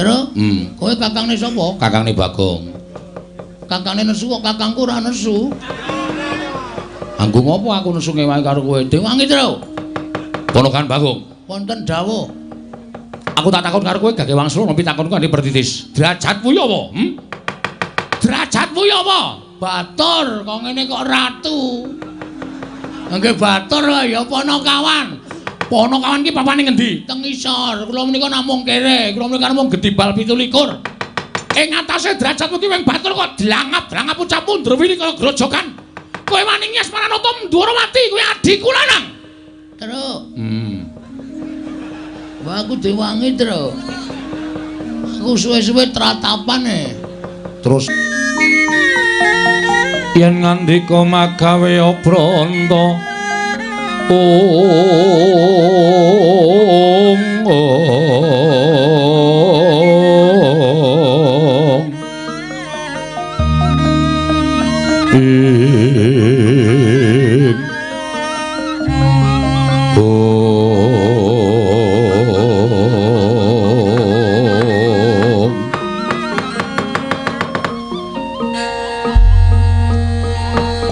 Truk, kowe kakangne sapa? Kakangne Bagong. Kakangne nesu kok kakangku ora nesu. Anggo ngopo aku nesu ngewangi karo kowe? Dewangi, Truk. Ponokan Bagong. Wonten dawuh. Aku tak takon karo kowe gage wangsul ngopi takonku kanthi pertitis. Derajatmu ya apa? Derajatmu ya apa? Batur, kok ngene kok ratu. Nggih batur ya Ponokawan. Ponokawan ki papane ngendi? Teng isor. Kula menika namung kere, kula menika namung gedibal 27. Ing atase derajatmu ki wing batur kok dlangap-dlangap ucapmu ndrewili kaya grojogan. Kowe wani ngias Maranata Ndwarawati, kowe adhiku lanang. Truk. Wah aku diwangi, Truk. Aku suwe-suwe tratapan e. Terus yen ngandika magawe obranta ong ong ing ong.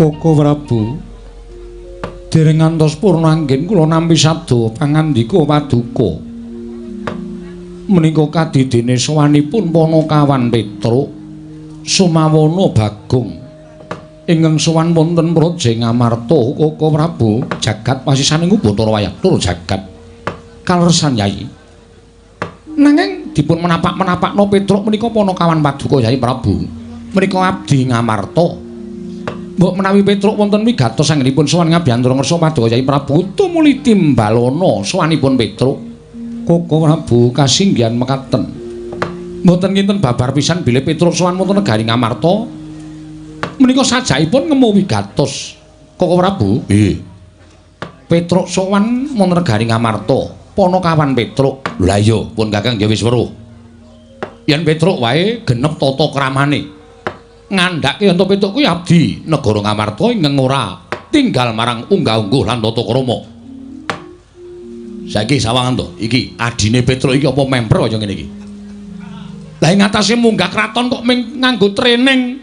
Koko Prabu, dereng ngantos purna anggen kula nampi sabda pangandika paduka. Menika kadidene sowanipun Ponokawan Petruk Sumawana Bagong ingkang sowan wonten Praja Ngamarta. Koko Prabu, jagat wasisaning Bathara Wayah tur jagat kaleresan Yai. Nanging dipun menapak-menapakno Petruk menika Ponokawan paduka Yai Prabu. Menika abdi Ngamarta. Mbok menawi Petruk wonten wigatos anggenipun sowan ngabiyantara ngersa paduka Yai Prabu tumuli timbalana sowanipun Petruk. Koko Prabu kasinggihan mekaten. Mboten kinten babar pisan bilih Petruk sowan wonten negari Ngamarta. Menika sajaipun ngemu wigatos. Koko Prabu, nggih. Petruk sowan wonten negari Ngamarta. Ponokawan Petruk. Lha iya, pun Kakang nggih wis weruh. Yen Petruk wae genep tata kramane. Ngandhake yen to Petruk kuwi abdi negara Ngamarta ingkang ora tinggal marang unggah-ungguh lan tata krama. Saiki sawangan to, iki adine Petruk iki apa memper kaya ngene iki. Lah ing atase munggah kraton kok ming nganggo training.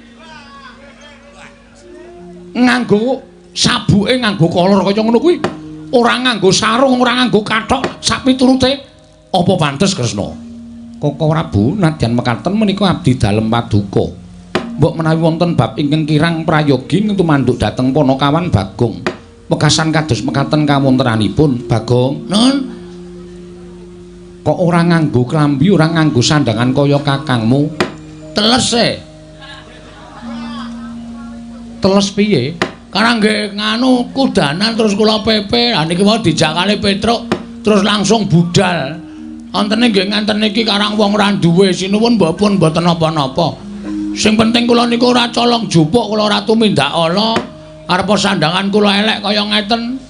Nganggo sabuke nganggo kolor kaya ngono kuwi, ora nganggo sarung, ora nganggo kathok sak piturute. Apa pantes Kresna? Koko Prabu, nadyan mekaten menika abdi dalem paduka. Mbok menawi wonten bab ingkang kirang prayogi tumanduk dhateng Ponokawan Bagong. Wekasan kados mekaten kawontenanipun Bagong. Nun, kok ora nganggo klambi, ora nganggo sandangan kaya kakangmu? Teles e. Teles piye? Karang nggih nganu kudanan terus kula pepe. Lah niki wau dijak kali Petruk terus langsung budal. Wontene nggih ngenten niki karang wong ora duwe sinuwun mbok pun mboten napa-napa. Sing penting kula niku ora colong jupuk, kula ora tumindak ala. Arepa sandangan kula elek kaya ngeten.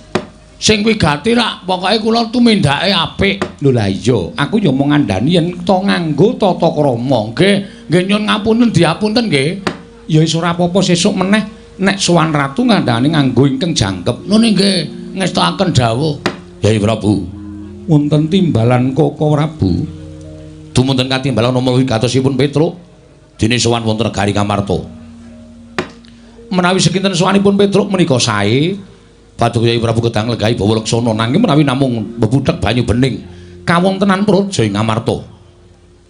Sing wigati rak pokoke kula tumindake apik. Lho lah iya, aku ya mung ngandani yen to nganggo tata krama. Nggih, nggih nyun ngapunten diapunten nggih. Ya wis ora apa-apa sesuk meneh nek sowan ratu ngandani nganggo ingkang jangkep. Nun nggih, ngestokaken dawuh. Yai Prabu, wonten timbalan Koko Prabu. Dumunten katimbalan nomor wigatosipun Petruk dene sowan wonten negari Ngamarta. Menawi sekinten sowanipun Petruk menika sae, paduka Yai Prabu kedang legahi bawa leksana, nanging menawi namung bebuthek banyu bening kawontenan praja ing Ngamarta.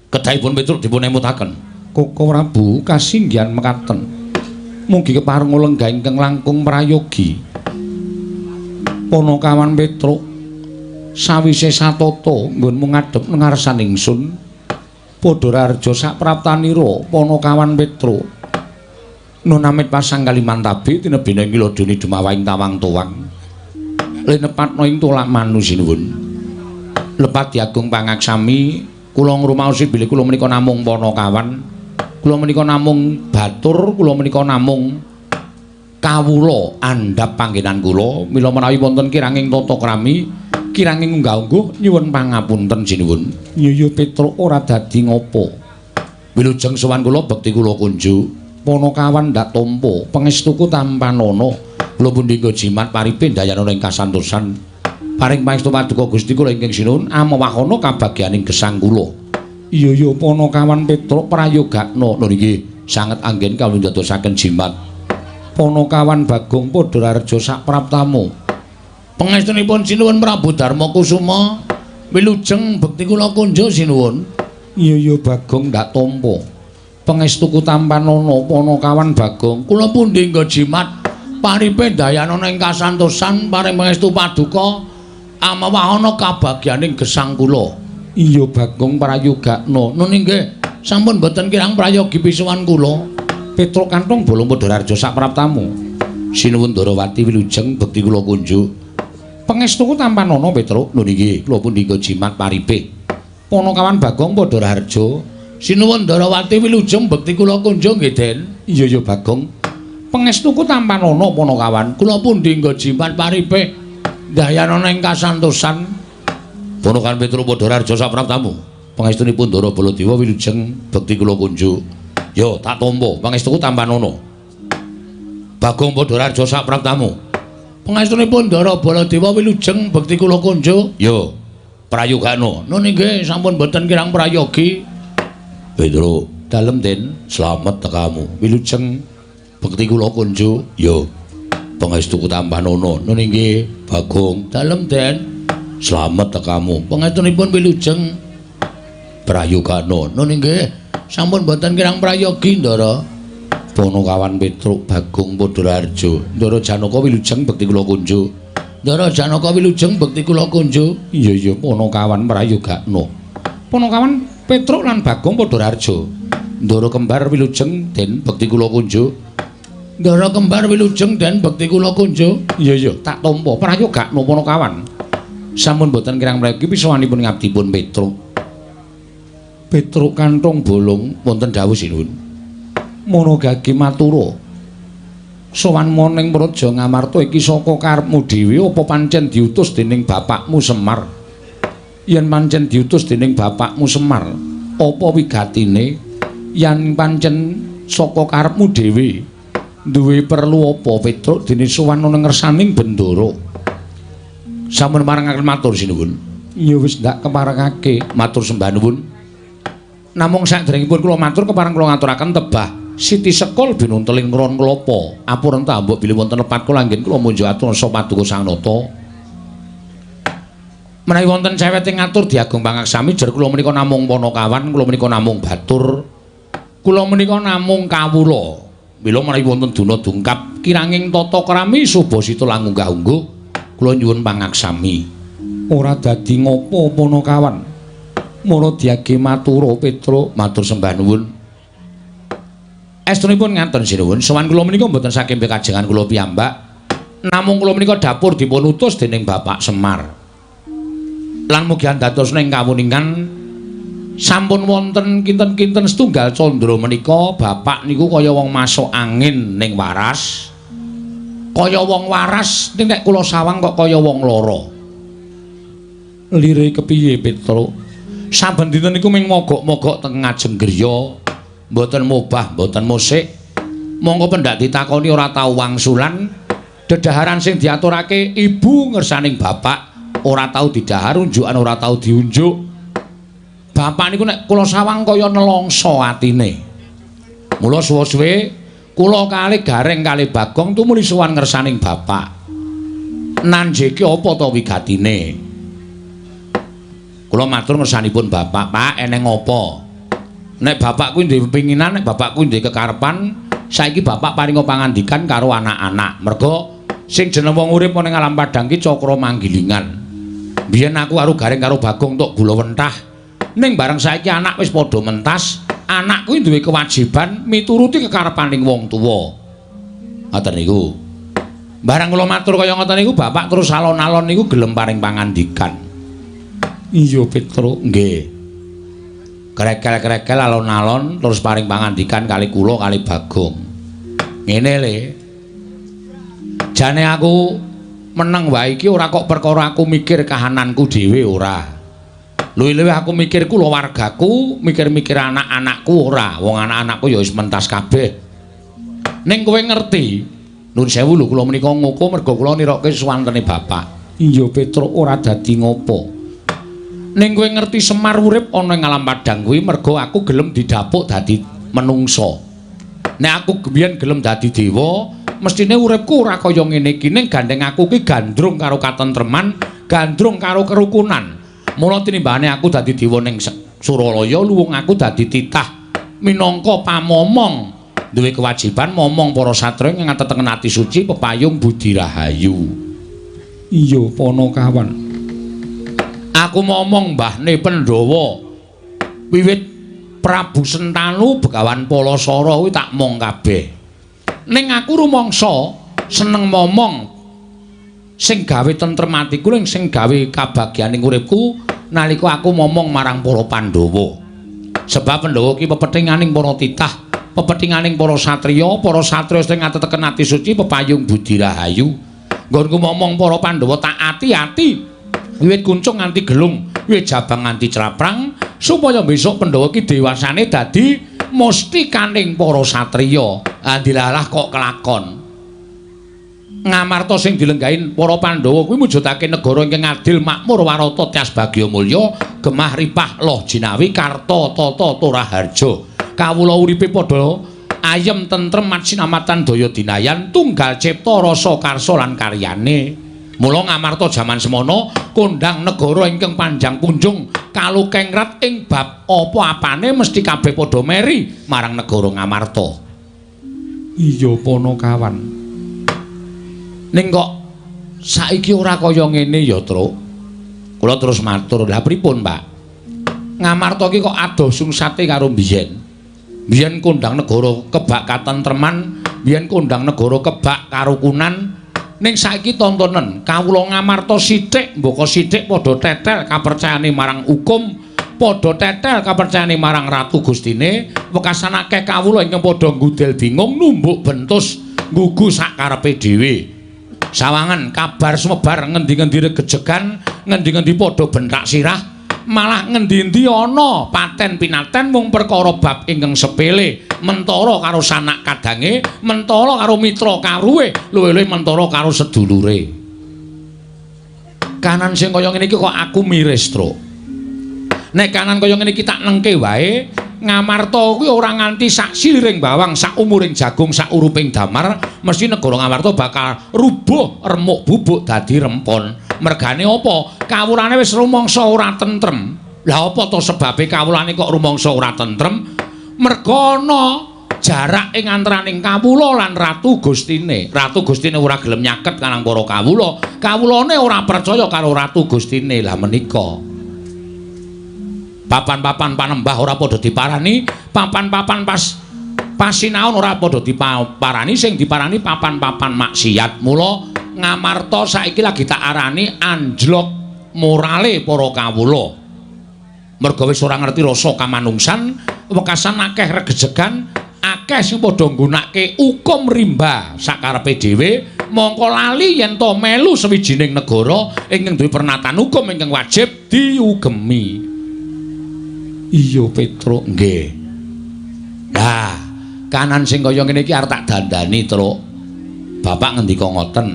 Kedahipun Petruk dipun emutaken. Koko Prabu kasinggihan mekaten. Mugi kepareng lenggah ingkang langkung prayogi. Ponokawan Petruk sawise satata nggonmu ngadhep ngarsan ingsun. Padha raharja sapraptanira Ponokawan Petruk. Nun amit pasang Kalimantabi tinebina ing Kiladoni dumawaing tawang tuwang. Linepatna ing tolak manu sinuwun. Lepat diagung pangaksami kula ngrumaosi bilih kula menika namung ponokawan. Kula menika namung batur, kula menika namung kawula andhap panggenan kula. Mila menawi wonten kiranging tata krami, kiranging unggah-ungguh nyuwun pangapunten sinuwun. Yuyu Petruk ora dadi ngopo. Wilujeng sowan kula bekti kula kunjuk. Ponokawan ndak tampa, pangestuku tampanana. Kula pundi nggo jimat paripe ndayanana ing kasantosan. Paring pangestu paduka Gusti kula ingkang sinuwun amawahana kabagyaning gesang kula. Iya ya Panakawan Petruk prayogakna. Lho nggih, sanget anggen kawula ndadosaken jimat. Panakawan Bagong padha raharja sapraptamu. Pangestunipun sinuwun Prabu Darma Kusuma, wilujeng bekti kula kunjuk sinuwun. Iya ya Bagong ndak tampa. Pangestuku tampanana Panakawan Bagong. Kula pundi nggo jimat paripe dayanana ing kasantosan paring pangestu paduka amawahana kabagyaning gesang kula. Iya Bagong prayogakna. Nun inggih, sampun boten kirang prayogi pisuwan kula. Petruk Kanthong Bolong padha raharja sapraptamu. Sinuwun Darawati wilujeng bekti kula kunjuk. Pangestuku tampanana Petruk. Lho nggih, kula pundi nggo jimat paripe. Panakawan Bagong padha raharja. Sinuwun Darawati wilujeng bekti kula kunjuk nggih, Den. Iya ya Bagong. Pangestuku tampanana Panakawan. Kula pundi nggo jimat paripe dayanana ing kasantosan. Panakawan Petruk padha raharja sapraptamu. Pangestunipun Ndara Baladewa wilujeng bekti kula kunjuk. Yo tak tampa pangestuku tampanana. Bagong padha raharja sapraptamu. Pangestunipun Ndara Baladewa wilujeng bekti kula kunjuk. Yo prayogana. Nun inggih, sampun boten kirang prayogi. Petruk dalem Den, slamet tekamu. Wilujeng bekti kula kunjuk. Yo pangestuku tampanana. Nun inggih, Bagong dalem Den, slamet tekamu. Pangestunipun wilujeng prayogana. Nun inggih, sampun boten kirang prayogi Ndara. Panakawan Petruk Bagong padha raharja. Ndara Janaka wilujeng bekti kula kunjuk. Ndara Janaka wilujeng bekti kula kunjuk. Iya iya Panakawan prayogakna. Panakawan Petruk lan Bagong padha raharja. Ndara kembar wilujeng Den bekti kula kunjuk. Ndara kembar wilujeng Den bekti kula kunjuk. Iya iya tak tampa prayogakna Panakawan. Sampun boten kirang prayogi pisuwanipun ngabdipun Petruk. Petruk Kanthong Bolong wonten dawuh sinuwun. Monogage matura. Sowan ning Praja Ngamarta iki saka karepmu dhewe apa pancen diutus dening bapakmu Semar? Yen pancen diutus dening bapakmu Semar, apa wigatine? Yen pancen saka karepmu dhewe, duwe perlu apa Petruk dene sowan ana ngersaning Bendara? Sampun marengaken matur sinuwun. Ya wis ndak keparengake matur sembah nuwun. Namung saderengipun kula matur kepareng kula ngaturaken tebah Siti Sekul binunteling ron klapa. Apurenta mbok bilih wonten lepat kula anggen kula munjuk atur sa paduka Sang Nata. Menawi wonten cewete ngatur diagung pangaksami jer kula menika namung panakawan, kula menika namung batur, kula menika namung kawula. Mila menawi wonten duna dungkap kiranging tata krami subasita lan unggah-ungguh kula nyuwun pangaksami. Ora dadi ngopo Panakawan. Mula diage matura Petruk matur sembah nuwun. Estunipun ngaten sinuwun, sowan kula menika mboten saking pekajengan kula piyambak. Namung kula menika dapur dipun utus dening Bapak Semar. Lan mugi andados ing kawuningan sampun wonten kinten-kinten setunggal candra menika bapak niku kaya wong masuk angin ning waras. Kaya wong waras ning nek kula sawang kok kaya wong lara. Lire kepiye Petruk? Saben dinten niku ming mogok-mogok teng ngajeng griya, mboten mobah, mboten musik. Monggo pendak ditakoni ora tau wangsulan. Dedaharan sing diaturake ibu ngersaning bapak ora tau didahar, unjukan ora tau diunjuk. Bapak niku nek kula sawang kaya nelongso atine. Mula suwe-suwe kula kalih Gareng kalih Bagong tumuli sowan ngersaning bapak. Nanjeke apa ta wigatine? Kula matur ngersanipun bapak, Pak, eneng apa? Nek bapak kuwi duwe pepinginan, nek bapak kuwi duwe kekarepan, saiki bapak paringa pangandikan karo anak-anak. Merga sing jeneng wong urip ana ing alam padhang ki cakra manggilingan. Biyen aku karo Gareng karo Bagong tok gula wentah. Ning bareng saiki anak wis padha mentas, anak kuwi duwe kewajiban mituruti kekarepaning wong tuwa. Ngoten niku. Bareng kula matur kaya ngoten niku bapak terus alon-alon niku gelem paring pangandikan. Iya Petruk, nggih. Krekel-krekel alon-alon terus paring pangandikan kali kula kali Bagong. Ngene le. Jane aku meneng wae iki ora kok perkara aku mikir kahananku dhewe ora. Luwih-luwih aku mikir kulawargaku, mikir-mikir anak-anakku ora. Wong anak-anakku ya wis mentas kabeh. Ning kowe ngerti, nuwun sewu lho kula menika ngoko merga kula nirokke suwantene bapak. Iya Petruk, ora dadi ngopo. Ning kowe ngerti Semar urip ana ing alam padang kuwi merga aku gelem didapuk dadi menungsa. Nek aku biyen gelem dadi dewa, mestine uripku ora kaya ngene iki. Ning gandeng aku ki gandrung karo katentreman, gandrung karo kerukunan. Mula tinimbane aku dadi dewa ning Suralaya, luwung aku dadi titah minangka pamomong, duwe kewajiban momong para satriya ing ngatetengen ati suci pepayung budi rahayu. Iya, Panakawan. Aku momong mbahne Pandhawa. Wiwit Prabu Sentanu Begawan Palasara kuwi tak mong kabeh. Ning aku rumangsa seneng momong sing gawe tentrem atiku ning sing gawe kabagyaning uripku nalika aku momong marang para Pandhawa. Sebab Pandhawa ki pepethinganing para titah, pepethinganing para satriya, para satriya sing ngateteken ati suci pepayung budi rahayu. Nggonku momong para Pandhawa tak ati-ati. Wiwit kuncung nganti gelung, wiwit jabang nganti craprang, supaya besok Pandhawa ki dewasane dadi mustikaning para satriya. Andilalah kok kelakon. Ngamarta sing dilenggahin para Pandhawa kuwi mujudake negara ingkang adil, makmur, warata, tyas bagya mulya, gemah ripah loh jinawi, karta tata toraharja. Kawula uripe padha ayem tentrem matsinamatan daya dinayan, tunggal cipta rasa karsa lan karyane. Mula Ngamarta jaman semono kondhang negara ingkang panjang punjung kalukengrat ing bab apa-apane mesti kabeh padha meri marang negara Ngamarta. Iya, Panakawan. Ning kok saiki ora kaya ngene ya, Truk. Kula terus matur, "Lah pripun, Pak? Ngamarta iki kok adoh sungsate karo biyen. Biyen kondhang negara kebak katentreman, biyen kondhang negara kebak karukunan. Ning saiki tontonen kawula Ngamarta sithik mbaka sithik padha tetel kapercayane marang hukum, padha tetel kapercayane marang Ratu Gustine, wekasan akeh kawula ingkang padha nggudel bingung numbuk bentus nggugu sak karepe dhewe. Sawangan kabar sumebar ngendi-ngendi regejegan, ngendi-ngendi padha bentak sirah, malah ngendi-endi ana paten pinaten mung perkara bab ingkang sepele, mentara karo sanak kadange, mentara karo mitra karuwe, luwih-luwih mentara karo sedulure. Kanan sing kaya ngene iki kok aku miris, Truk. Nek kanan kaya ngene iki tak nengke wae, Ngamarta kuwi ora nganti sak siliring bawang, sak umuring jagung, sak uruping damar, mesti negara Ngamarta bakal rubuh remuk bubuk dadi rempon. Mergane apa? Kawulane wis rumangsa ora tentrem. Lah apa to sebabe kawulane kok rumangsa ora tentrem? Merga ana jarak ing antaraning kawula lan Ratu Gustine. Ratu Gustine ora gelem nyaket karang para kawula. Kawulane ora percaya karo Ratu Gustine. Lah menika papan-papan panembah ora padha diparani, papan-papan pas pasinaon ora padha diparani, sing diparani papan-papan maksiat. Mula Ngamarta saiki lagi tak arani anjlok morale para kawula. Merga wis ora ngerti rasa kamanungsan, wekasan akeh regejegan, akeh sing padha nggunakake hukum rimba sakarepe dhewe, mongko lali yen to melu sawijining negara ingkang duwe pernatan hukum ingkang wajib diugemi. Iya, Petruk, nggih. Lah, kanan sing kaya ngene iki arep tak dandani, Truk. Bapak ngendika ngoten.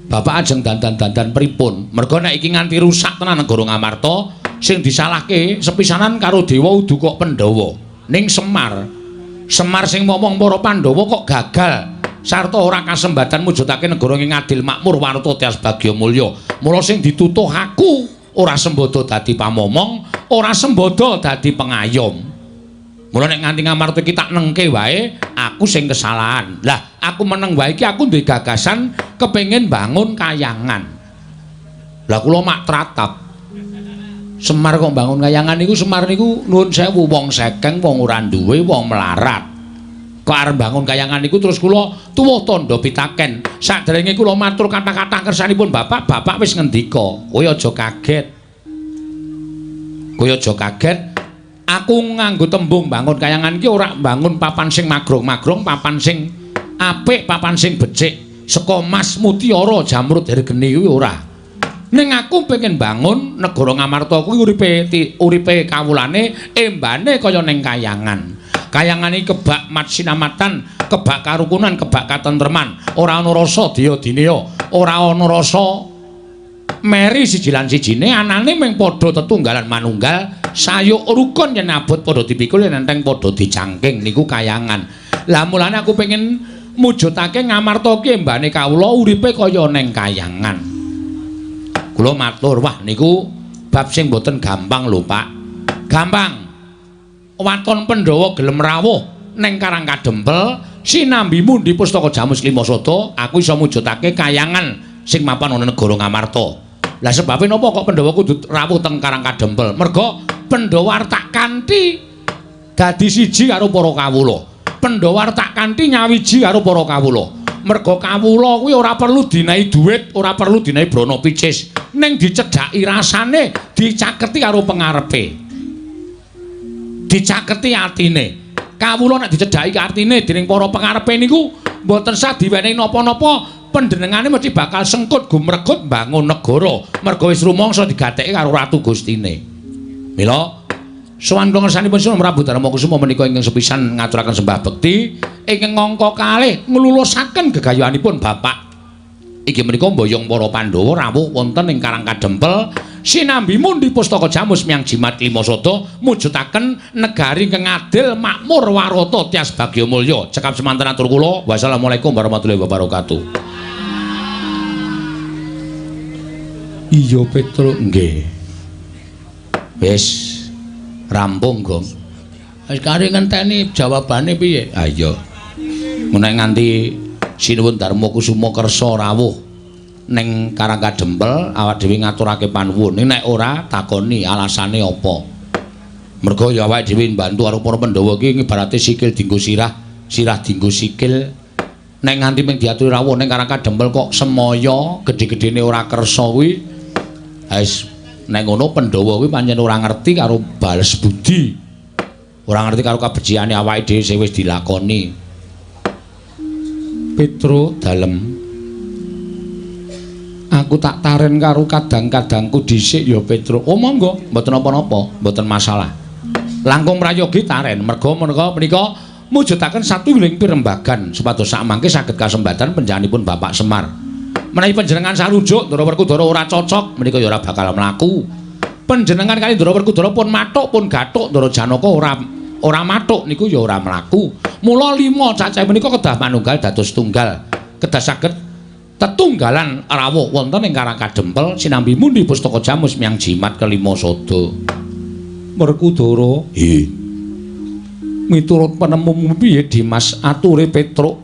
Bapak ajeng dandan-dandan pripun? Merga nek iki nganti rusak tenan negara Ngamarta, sing disalahke sepisanan karo dewa udu kok Pandhawa. Ning Semar. Semar sing momong para Pandhawa kok gagal sarta ora kasembatan mujudake negara ing adil makmur warta tyas bagya mulya. Mula sing ditutuh aku ora sembodo dadi pamomong, ora sembodo dadi pengayom. Mula nek nganti Ngamarta iki tak nengke wae, aku sing kesalahan. Lah, aku meneng wae iki aku duwe gagasan kepengin bangun kayangan. Lah kula mak tratap. Semar kok bangun kayangan niku, Semar niku nuwun sewu wong sekeng, wong ora duwe, wong melarat. Kok arep bangun kayangan niku terus kula tuwuh tandha pitaken. Saderenge kula matur kata-kata kersanipun Bapak, Bapak wis ngendika, "Kowe aja kaget. Kowe aja kaget. Aku nganggo tembung bangun kayangan iki ora bangun papan sing magrong-magrong, papan sing apik, papan sing becik, saka mas mutiara jamrud hergeni kuwi ora. Ning aku pengen bangun negara Ngamarta kuwi uripe kawulane embane kaya ning kayangan. Kayangan iki kebak matsinamatan, kebak karukunan, kebak katentreman, ora ana rasa daya dineya, ora ana rasa Meri siji lan sijine anane mung padha tetunggalan manunggal, sayuk rukun yen abot padha dipikul yen enteng padha dicangking niku kayangan. Lah mulane aku pengen mujudake Ngamarta ki embane kawula uripe kaya neng kayangan. Kula matur, wah niku bab sing mboten gampang lho, Pak. Gampang. Waton Pandhawa gelem rawuh neng Karang Kadempel sinambi mundi pustaka Jamus Lima Sada, aku iso mujudake kayangan sing mapan ana negara Ngamarta. Lah sebabe napa kok Pandhawa kudu rawuh teng Karang Kadempel? Merga Pandhawa tak kanthi dadi siji karo para kawula. Pandhawa tak kanthi nyawiji karo para kawula. Merga kawula kuwi ora perlu dinehi dhuwit, ora perlu dinehi brana picis, ning dicedhaki rasane, dicaketi karo pengarepe. Dicaketi atine. Kawula nek dicedhaki atine dening para pengarepe niku mboten sah diwenehi napa-napa, panjenengane mesti bakal sengkut gumregut mbangun negara. Merga wis rumangsa digatekke karo Ratu Gustine. Mila sowan kula ngersanipun Sinuwun Prabu Darma Kusuma menika ingkang sepisan ngaturaken sembah bekti ingkang angka kalih nglulusaken gegayuhanipun Bapak. Inggih menika mboyong para Pandhawa rawuh wonten ing Karang Kadempel sinambi mundi pustaka Jamus miyang Jimat Lima Sada mujudaken negari ingkang adil makmur warata tias bagya mulya. Cekap semanten atur kula. Wassalamualaikum warahmatullahi wabarakatuh. Iya Petruk, nggih. Wis rampung, Gong. Wis kari ngenteni jawabane piye? Ha iya. Menawi nganti Sinuwun Darma Kusuma kersa rawuh ning Karang Kadempel awak dhewe ngaturake panuwun. Ning nek ora takoni alasane apa? Merga ya awake dhewe mbantu karo para Pandhawa iki ibarate sikil dienggo sirah, sirah dienggo sikil. Nek nganti mung diaturi rawuh ning Karang Kadempel kok semaya gedhe-gedhene ora kersa kuwi, wis nek ngono Pandhawa kuwi pancen ora ngerti karo bales budi. Ora ngerti karo kabeciane awake dhewe sing wis dilakoni. Petro dalem, aku tak taren karo kadang-kadangku dhisik ya Petro. Oh monggo, mboten napa-napa, mboten masalah. Langkung prayogi taren, merga menika mujudaken satuwiling pirembagan supados sakmangke saged kasembatan panjenenganipun Bapak Semar. Menawi panjenengan sarujuk Ndara Werkudara ora cocok, menika ya ora bakal mlaku. Panjenengan kali Ndara Werkudara pun mathuk pun gathuk, Ndara Janaka ora mathuk niku ya ora mlaku. Mula lima cacah menika kedah manunggal dados tunggal, kedah saged tetunggalan rawuh wonten ing Karang Kadempel sinambi mundi pustaka Jamus miyang Jimat kelima sada. Werkudara, nggih. Miturut penemumu piye Dimas ature Petruk?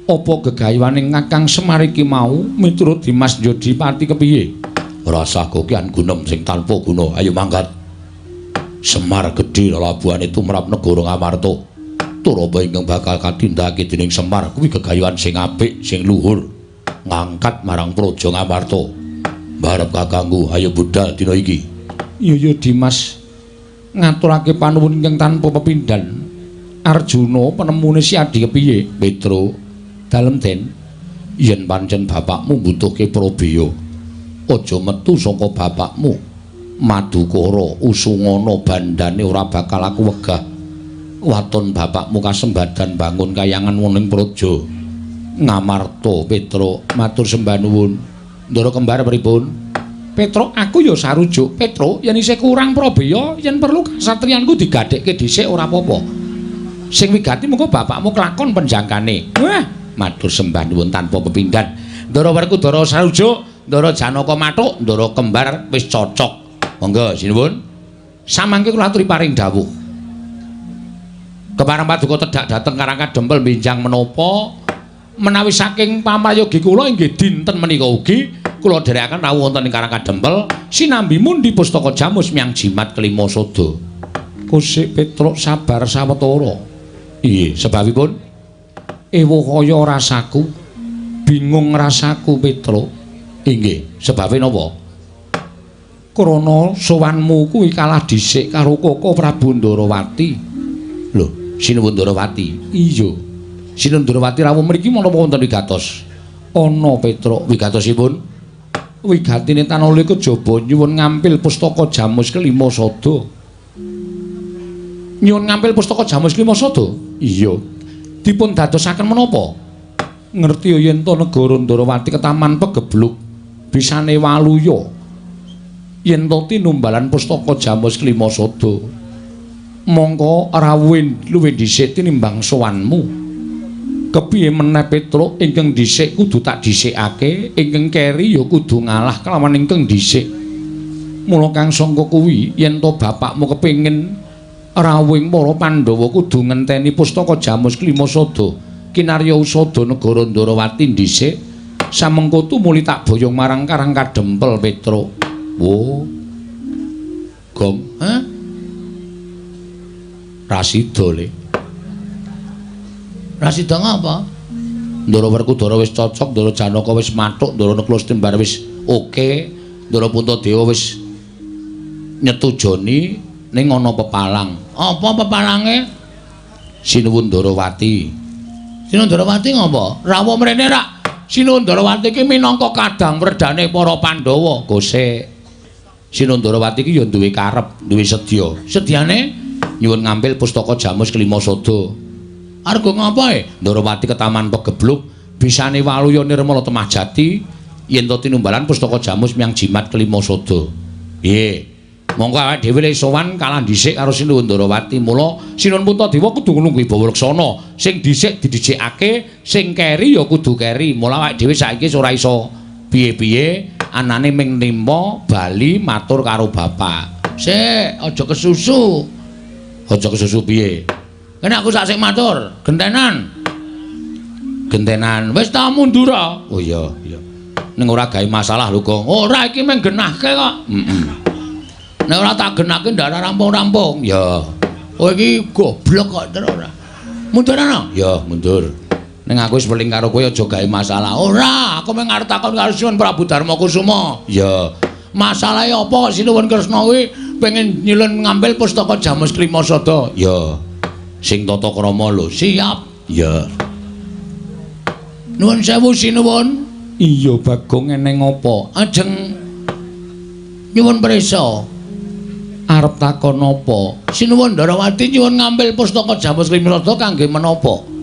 Apa gegayuhane Kakang Semar iki mau miturut Dimas Jodipati kepiye? Ora usah kokian gunem sing tanpa guna. Ayo mangkat. Semar gedhe lelabuhane tumrap negara Ngamarta. Turaba ingkang bakal katindakake dening Semar kuwi gegayuhan sing apik, sing luhur, ngangkat marang praja Ngamarta. Mbarep kakangku, ayo budal dina iki. Iya ya Dimas, ngaturake panuwun ingkang tanpa pepindhan. Arjuna penemune si Adi kepiye? Petro, dalem Den, yen pancen bapakmu mbutuhke prabeya, aja metu saka bapakmu. Madukara usungana bandane ora bakal aku wegah. Waton bapakmu kasembadan bangun kayangan wonten praja Ngamarta. Petro matur sembah nuwun. Ndara kembar pripun? Petro, aku ya sarujuk. Petro, yen isih kurang prabeya, yen perlu kasatriyanku digadhekke dhisik ora apa-apa. Sing wigati mengko bapakmu kelakon penjangkane. Wah, matur sembah nuwun tanpa pepindhan. Ndara Werkudara sarujuk, Ndara Janaka mathuk, Ndara kembar wis cocok. Monggo sinuwun. Samangke kula aturi paring dawuh. Kepareng paduka tedhak dhateng Karang Kadempel benjang menapa menawi saking pamayogi kula inggih dinten menika ugi kula dherekaken rawuh wonten ing Karang Kadempel sinambi mundi pustaka Jamus miyang Jimat kelima sada. Kusik Petruk sabar sawetara. Iya, sebabipun ewuh kaya rasaku, bingung rasaku Petruk. Inggih, sebabe napa? Krana sowanmu kuwi kalah dhisik karo Koko Prabu Ndarawati. Lho, Sinuwun Ndarawati. Iya. Sinuwun Ndarawati rawuh mriki menapa wonten wigatos? Ana Petruk, wigatosipun wigatine tanala kejaba nyuwun ngampil pustaka Jamus kelima sada. Nyuwun ngampil pustaka Jamus kelima sada? Iya. Dipun dadosaken menapa? Ngerti yen to negara Ndarawati ketaman pegebluk. Bisane waluya yen to tinumbalan pustaka Jamus Klima Sada. Mongko rawuhe luwih dhisik tinimbang sowanmu. Kepiye meneh Petruk ingkang dhisik kudu tak dhisikake, ingkang keri ya kudu ngalah kelawan ingkang dhisik. Mula kang sangka kuwi yen to bapakmu kepengin rawuhing para Pandhawa kudu ngenteni pustaka Jamus Klima Sada kinarya usada negara Ndorowati dhisik. Samengko tumuli tak boyong marang Karang Kadempel Petruk. Wo. Gong, ha? Rasida le. Rasida ngapa? Ndara Werkudara wis cocok, Ndara Janaka wis mathuk, Ndara Nakula Setembar wis oke, Ndara Puntadewa wis nyetujoni ning ana pepalang. Apa pepalange? Sinuwun Ndarawati. Sinuwun Ndarawati ngapa? Rawuh mrene rak. Sinuwun Ndarawati iki minangka kadang werdane para Pandhawa. Gosek. Sinuwun Ndarawati iki ya duwe karep, duwe sedya. Sedyane nyuwun ngambil pustaka Jamus Klima Sada. Arga ngapa e? Ndarawati ketaman pegebluk, bisane waluya nirmala temah jati yen to tinumbalan pustaka Jamus miyang jimat Klima Sada. Piye? Monggo awake dhewe le sowan kalah dhisik karo Sinuwun Ndarawati. Mula Sinuwun Puntadewa kudu nunggu wibawa laksana. Sing dhisik didhisikake, sing keri ya kudu keri. Mula awake dhewe saiki ora iso piye-piye, anane ming nimpa bali matur karo bapak. Sik, aja kesusu. Aja kesusu piye? Kene aku sak sik matur, gentenan. Gentenan. Wis ta mundur. Oh iya, iya. Ning ora gawe masalah lho, Gong. Ora iki mung genahke kok. Heeh. Nek ora tak genahke ndak rampung-rampung. Ya. Oh iki goblok kok terus ora. Mundur ana? Ya, mundur. Ning aku wis weling karo kowe aja gawe masalah. Ora, aku mung arep takon karo Sinuwun Prabu Darma Kusuma. Ya. Masalahe apa kok Sinuwun Kresna kuwi pengen nyilun ngambil pustaka Jamus Klima Sada? Ya. Sing tata krama lho. Siap. Ya. Nuwun sewu Sinuwun. Iya, Bagong, eneng apa? Ajeng nyuwun prisa. Arep takon apa? Sinuwun Ndarawati nyuwun ngambil pustaka Jamus Klima Sada kangge menapa?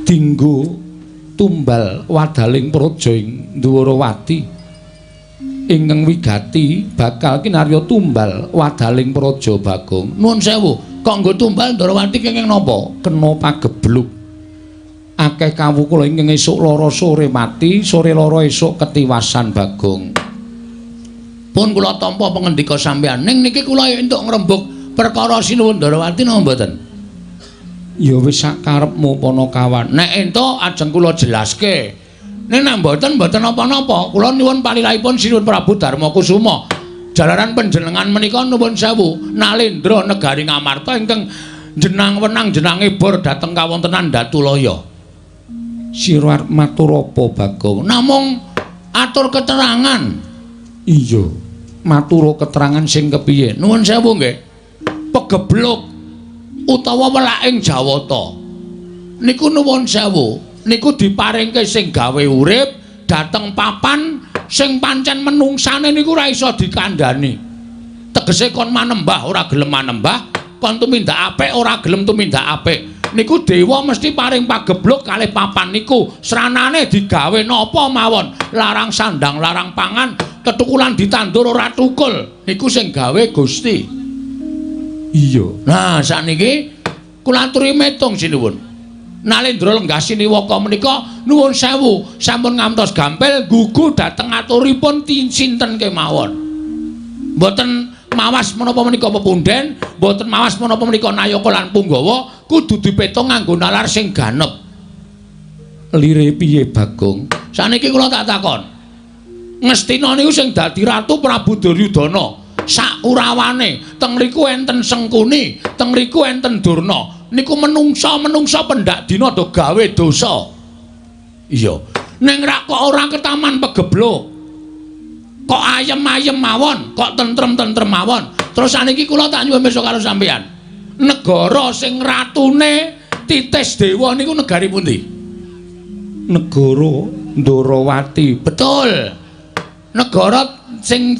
Dinggo tumbal wadaling praja ing Ndwarawati. Ingkang wigati bakal kinarya tumbal wadaling praja Bagong. Nuwun sewu, kok nggo tumbal Ndarawati kenging napa? Kena pagebluk. Akeh kawula ingkang esuk lara sore mati, sore lara esuk ketiwasan Bagong. Pun kula tampa pangendika sampeyan. Ning niki kula entuk ngrembug perkara Sinuwun Ndarawati napa mboten? Ya wis sak karepmu Panakawan. Nek entuk ajeng kula jelaske. Ning nek mboten mboten napa-napa, kula nyuwun palilahipun Sinuwun Prabu Darma Kusuma. Jalaran panjenengan menika nuwun sewu nalendra negari Ngamarta ingkang jenang wenang jenange bor dhateng kawontenan Datulaya. Sira arep matur apa Bagong? Namung atur keterangan. Iya, matur keterangan sing kepiye? Nuwun sewu nggih. Pegebluk utawa welaking Jawata niku nuwun sewu, niku diparingke sing gawe urip dhateng papan sing pancen menungsane niku ora iso dikandhani. Tegese kon manembah ora gelem manembah, kon tumindak apik ora gelem tumindak apik. Niku dewa mesti paring pagebluk kalih papan niku. Sranane digawe napa mawon, larang sandang, larang pangan, ketukulan ditandur ora tukul. Niku sing gawe Gusti. Iya. Nah, sakniki kula aturi metung sinuwun. Nalendra lenggah siniwaka menika nuwun sewu sampun ngantos gampil gugu dhateng aturipun sinten kemawon. Mboten mawas menapa menika pepundhen, mboten mawas menapa menika nayaka lan punggawa, kudu dipetung nganggo nalar sing ganep. Lire piye Bagong? Sakniki kula tak takon. Ngastina niku sing dadi ratu Prabu Duryudana. Sak kurawane teng mriku enten Sengkuni, teng mriku enten Durna. Niku menungsa-menungsa pendak dina do gawe dosa. Iya. Ning rak kok ora ketaman pegebluk. Kok ayem-ayem mawon, kok tentrem-tentrem mawon. Terus saniki kula tak nyuwun pirsa karo sampeyan. Negara sing ratune Titis Dewa niku negari pundi? Negara Ndorowati. Betul. Negara sing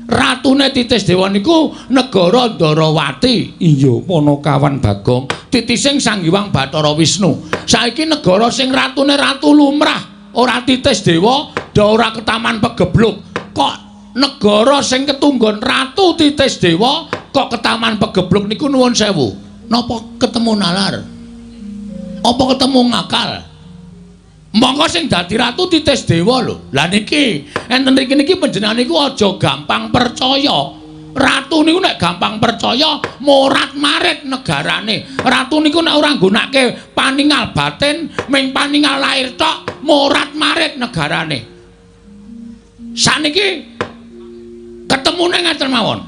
ratune Titis Dewa niku negara Ndorowati. Iya, Panakawan Bagong. Titising Sang Hyang Bathara Wisnu. Saiki negara sing ratune Ratu Lumrah. ora titis dewa, do ora ketaman pegebluk. Kok negara sing ketunggon ratu titis dewa kok ketaman pegebluk niku nuwun sewu. Napa ketemu nalar? Apa ketemu ngakal? Monggo sing dadi ratu titis dewa lho. Lah niki enten mriki niki panjenengan niku aja gampang percaya. Ratu niku nek gampang percaya morat-marit negarane. Ratu niku nek ora nggunakake paningal batin, ming paningal lahir tok, morat-marit negarane. Saniki ketemune ngaten mawon.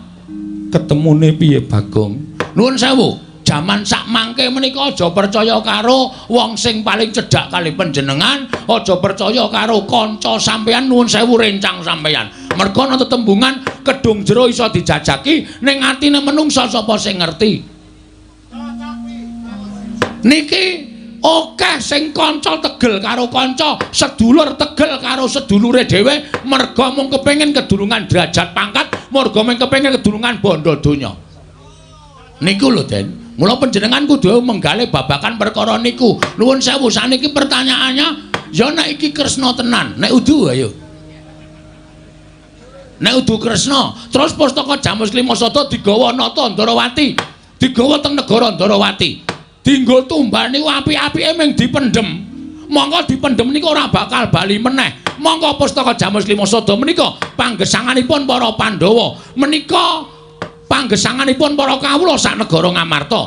Ketemune piye, Bagong? Nuwun sewu. Jaman sak mangke menika aja percaya karo wong sing paling cedhak kali panjenengan, aja percaya karo kanca sampeyan, nuwun sewu rencang sampeyan. Merga ana tetembungan kedung jero iso dijajaki ning atine menungsa sapa sing ngerti. Niki akeh sing kanca tegel karo kanca, sedulur tegel karo sedulure dhewe merga mung kepengin kedulungan derajat pangkat, merga mung kepengin kedulungan bondo donya. Niku lho, Den. Mula panjenengan kudu menggalih babakan perkara niku. Nuwun sewu, saniki pertanyaannya, ya nek iki Kresna tenan, nek udu ayo. Nek udu Kresna, terus pustaka Jamus Klima Sada digawa Nata Ndorowati, digawa teng negara Ndorowati. Dinggo tumbal niku apik-apike mung dipendhem. Monggo dipendhem niku ora bakal bali meneh. Monggo pustaka Jamus Klima Sada menika panggesanganipun para Pandhawa. Menika panggesanganipun para kawula sak negara Ngamarta.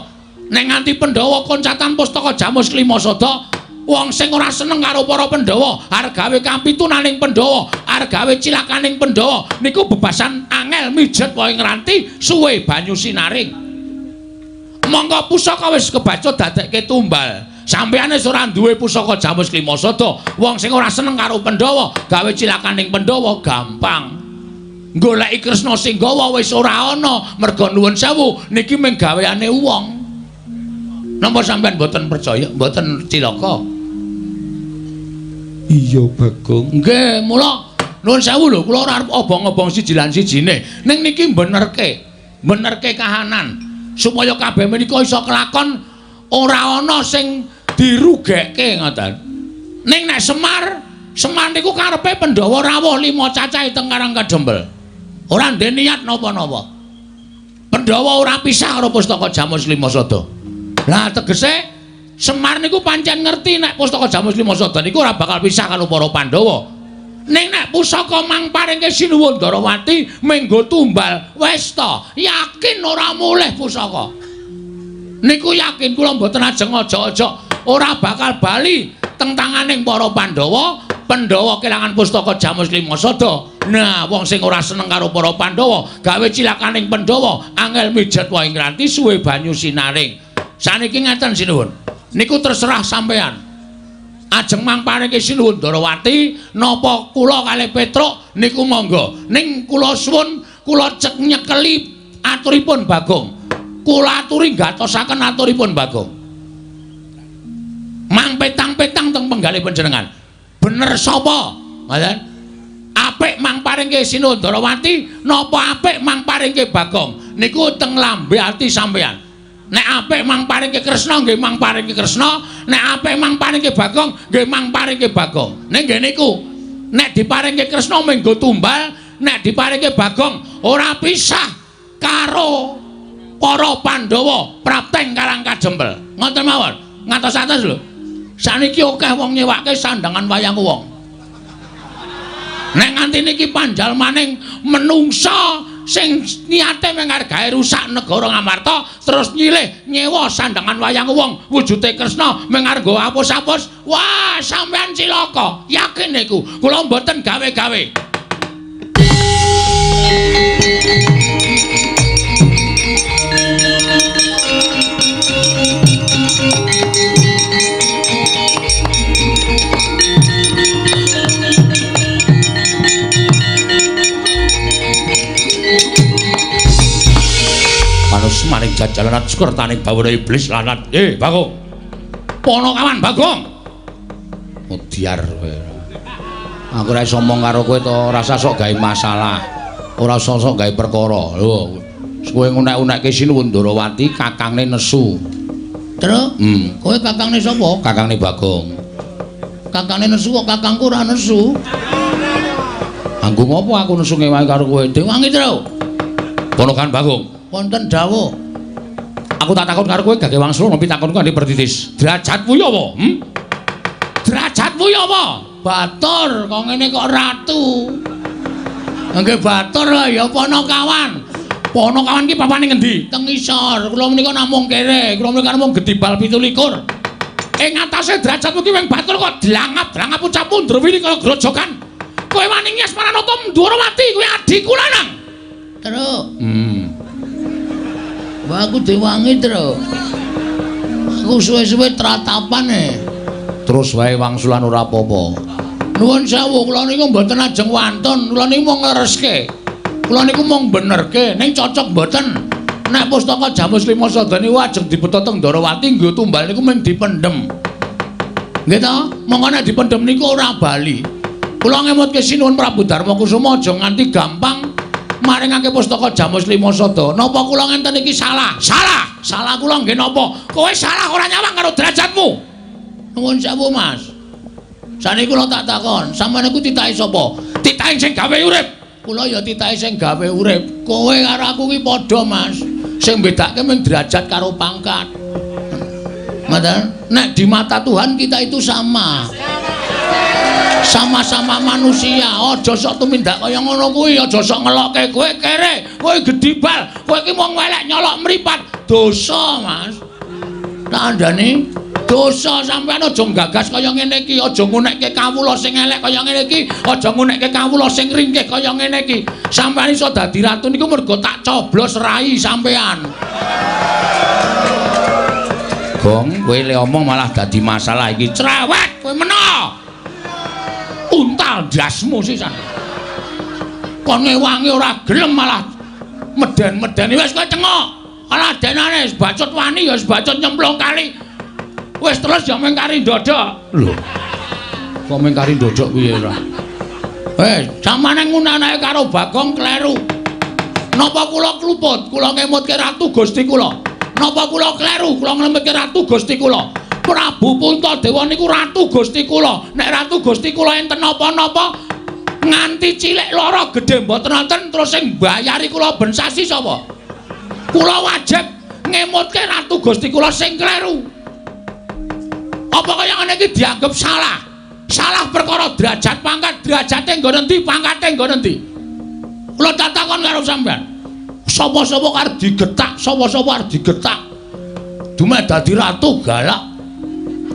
Nek nganti Pandhawa koncatan pustaka Jamus Klima Sada, wong sing ora seneng karo para Pandhawa, arep gawe kampitunaning Pandhawa, arep gawe cilakaning Pandhawa, niku bebasan angel mijet wae ngranti suwe banyu sinaring. Monggo pusaka wis kebacut dadekke tumbal. Sampeyan wis ora duwe pusaka Jamus Klima Sada, wong sing ora seneng karo Pandhawa, gawe cilakaning Pandhawa gampang. Goleki Kresna sing gawa wis ora ana, merga nuwun sewu niki mung gaweane wong. Napa sampeyan mboten percaya, mboten cilaka? Iya, Bagong. Nggih, mula nuwun sewu lho, kula ora arep obong-obong siji lan sijine. Ning niki benerke, benerke kahanan supaya kabeh menika iso kelakon ora ana sing dirugekke ngoten. Ning nek Semar, Semar niku karepe Pandhawa rawuh 5 cacahe teng Karang Kadempel. Ora ndek niat napa-napa. Pandhawa ora pisah karo pustaka Jamus Klima Sada. Lah tegese Semar niku pancen ngerti nek pustaka Jamus Klima Sada niku ora bakal pisah karo para Pandhawa. Ning nek pusaka mang paringke Sinuwun Ndarawati menggo tumbal wis ta, yakin ora mulih pusaka. Niku yakin kula mboten ajeng aja-aja ora bakal bali teng tanganing para Pandhawa. Pandhawa kelangan pustaka Jamus Klima Sada. Nah, wong sing ora seneng karo para Pandhawa, gawe cilakaning Pandhawa, angel mijet wae ngranti suwe banyu sinaring. Saniki ngeten sinuwun. Niku terserah sampeyan. Ajeng mang paringke Sinuwun Ndarawati napa kula kalih Petruk niku monggo. Ning kula suwun kula cek nyekeli aturipun Bagong. Kula aturi gatosaken aturipun Bagong. Mang petang-petang teng penggalih panjenengan. Bener sapa? Ngoten. Apik mang paringke Sinuwun Ndarawati napa apik mang paringke Bagong? Niku teng lambe ati sampeyan. Nek apik mang paringke Kresna nggih mang paringke Kresna, nek apik mang paringke Bagong nggih mang paringke Bagong. Ning nggih niku, nek diparingke Kresna menggo tumbal, nek diparingke Bagong ora pisah karo para Pandhawa prapteng Karang Kadempel. Ngoten mawon. Ngatos-atos lho. Saniki akeh wong nyewake sandangan wayang wong. Nek nganti niki panjalmaning menungsa sing niate mung arep gawe rusak negara Ngamarta terus nyilih nyewa sandangan wayang wong wujude Kresna mung arep nggo apus-apus, wah sampean cilaka, yakin niku. Kula mboten gawe-gawe. Manus maring jajalan sekertaning bawana iblis lanat. Bagong. Ponokawan Bagong. Mudyar kowe. Aku ora iso omong karo kowe to, ora usah sok gawe masalah. Ora usah sok gawe perkara. Lho, kowe ngunek-unekke Sinuwun Ndarawati kakangne nesu. Truk? Kowe kakangne sapa? Kakangne Bagong. Kakangne nesu kok kakangku ora nesu. Anggo ngopo aku nesu ngewangi karo kowe? Dewangi, Tru. Ponokan Bagong. Wonten dawuh. Aku tak takon karo kowe gage wangsul ngopi takonku kanthi pertitis. Derajatmu ya apa? Hm? Derajatmu ya apa? Batur, kok ngene kok ratu. Nggih batur ya Ponokawan. Ponokawan ki papane ngendi? Teng isor. Kula menika namung kere, kula menika namung gedibal 27. Ing atase derajatmu ki wing batur kok dlangap-dlangap ucapmu ndrewili kaya grojogan. Kowe wani ngias Maranata Ndwarawati kuwi adhiku lanang. Tru. Wah aku diwangi, Tru. Aku suwe-suwe tratapan e. Terus wae wangsulan ora apa-apa. Nuwun sewu, kula niku mboten ajeng wantun, kula niku mung nglereske. Kula niku mung benerke, ning cocok mboten. Nek pustaka Jamus Lima Sada niku ajeng dibeta teng Ndharawati nggo tumbal niku mung dipendhem. Nggih ta? Monggo nek dipendhem niku ora bali. Kula ngemutke sinuwun Prabu Darma Kusuma aja nganti gampang maringake pustaka Jamus Lima Sada. Napa kula ngenten iki salah? Salah. Salah kula nggih napa? Kowe salah ora nyawang karo derajatmu. Nuwun sewu, Mas. Saniki kula tak takon, sampeyan niku titahe sapa? Titahe sing gawe urip. Kula ya titahe sing gawe urip. Kowe karo aku ki padha, Mas. Sing bedake mung derajat karo pangkat. Ngoten? Nek di mata Tuhan kita itu sama. Sama-sama manusia. Aja sok tumindak kaya ngono kuwi, aja sok ngelokke kowe kere, kowe gedibal, kowe iki mung welek nyolok mripat. Dosa, Mas. Tak andani dosa sampean aja nggagas kaya ngene iki, aja ngunekke kawula sing elek kaya ngene iki, aja ngunekke kawula sing ringkih kaya ngene iki. Sampean iso dadi ratu niku mergo tak coblos rai sampean. Gong, kowe le omong malah dadi masalah iki. Cerewet kowe meno. Untal ndasmu sisan. Kon ngewangi ora gelem malah meden-medeni wis kowe cengok. Alah denane bacut wani ya bacut nyemplung kali. Wis terus ya mung kari ndodok. Lho. Kok mung kari ndodok piye ora? Samane ngunanake karo Bagong kleru. Napa kula kluput? Kula ngemutke Ratu Gusti kula. Napa kula kleru? Kula nglemutke Ratu Gusti kula. Prabu Puntadewa niku Ratu Gusti kula. Nek Ratu Gusti kula enten napa-napa nganti cilik lara gedhe mboten wonten terus sing mbayari kula ben sasi sapa? Kula wajib ngemutke Ratu Gusti kula sing kleru. Apa kaya ngene iki dianggep salah? Salah perkara derajat pangkat, derajate nggon endi, pangkate nggon endi? Kula takon karo sampean. Sapa-sapa arep digetak, sapa-sapa arep digetak. Dumeh dadi ratu galak.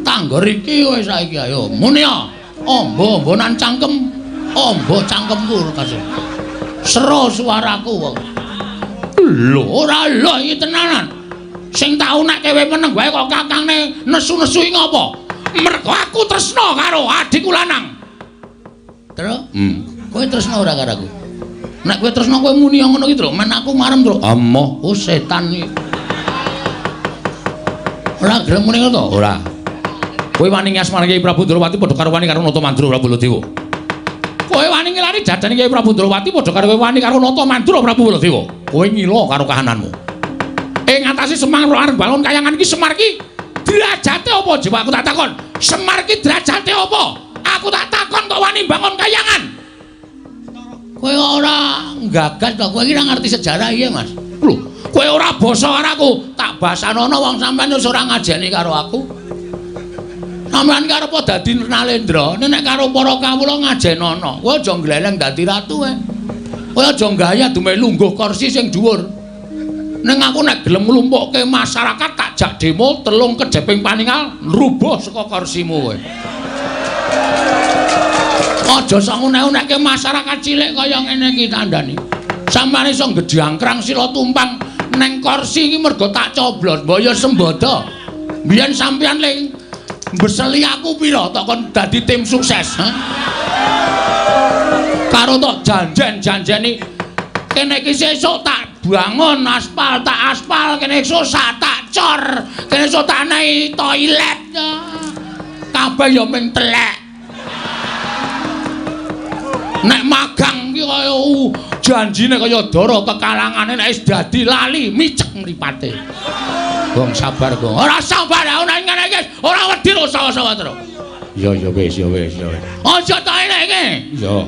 Tanggor iki wis saiki ayo muni ya. Amba-ambanan cangkem, amba cangkemku kasih. Sero suaraku wong. Lho, ora lho iki tenanan. Sing tau nek kowe meneng wae kok kakangne nesu-nesu iki ngopo? Mergo aku tresna karo adhiku lanang. Tru? Kowe tresna ora karo aku? Nek kowe tresna kowe muni ngono ki, Tru. Men aku marem, Tru. Amoh, oh setan iki. Ora gelem muni ngono to? Ora. Kowe wani ngasmani Kyai Prabu Ndrawati padha karo wani karo Nata Mandura Prabu Baladewa. Kowe wani ngilari jajane Kyai Prabu Ndrawati padha karo kowe wani karo Nata Mandura Prabu Baladewa. Kowe ngila karo kahananmu. Ing ngatasi Semar arep bangun kayangan iki Semar iki derajate apa jiwa aku tak takon. Semar iki derajate apa? Aku tak takon kok wani bangun kayangan. Kowe ora nggagas to, kowe iki ora ngerti sejarah iya, Mas. Lho, kowe ora basa karo aku, tak basanono wong sampean wis ora ngajeni karo aku. Sampeyan karo apa dadi Nalendra? Nek karo para kawula ngajenono. Kowe aja ngleleng dadi ratu kowe. Kowe aja gaya dumeh lungguh kursi sing dhuwur. Ning aku nek gelem nglumpukke masyarakat tak jak demo telung kejeping paningal rubuh saka kursimu kowe. Aja sok ngunek-unekke masyarakat cilik kaya ngene iki tandani. Sampeyan iso gedhangkrang sila tumpang neng kursi iki mergo tak coblos, mbok ya sembodo. Biyen sampeyan ling mbeseli aku pira tok kon dadi tim sukses, ha? Karo tok janjen-janjeni kene iki sesuk tak bangun aspal, tak aspal, kene esuk tak cor, kene esuk tak naik toilet. Kabeh ya mung telek. Nek magang ki kaya janjine kaya dara kekalangane nek wis dadi lali micek mripate. Gong sabar, Gong. Ora sabar aku nek ngene iki ora wedi sawa-sawa terus. Ya ya wis ya wis ya. Aja tak eleke. Iya.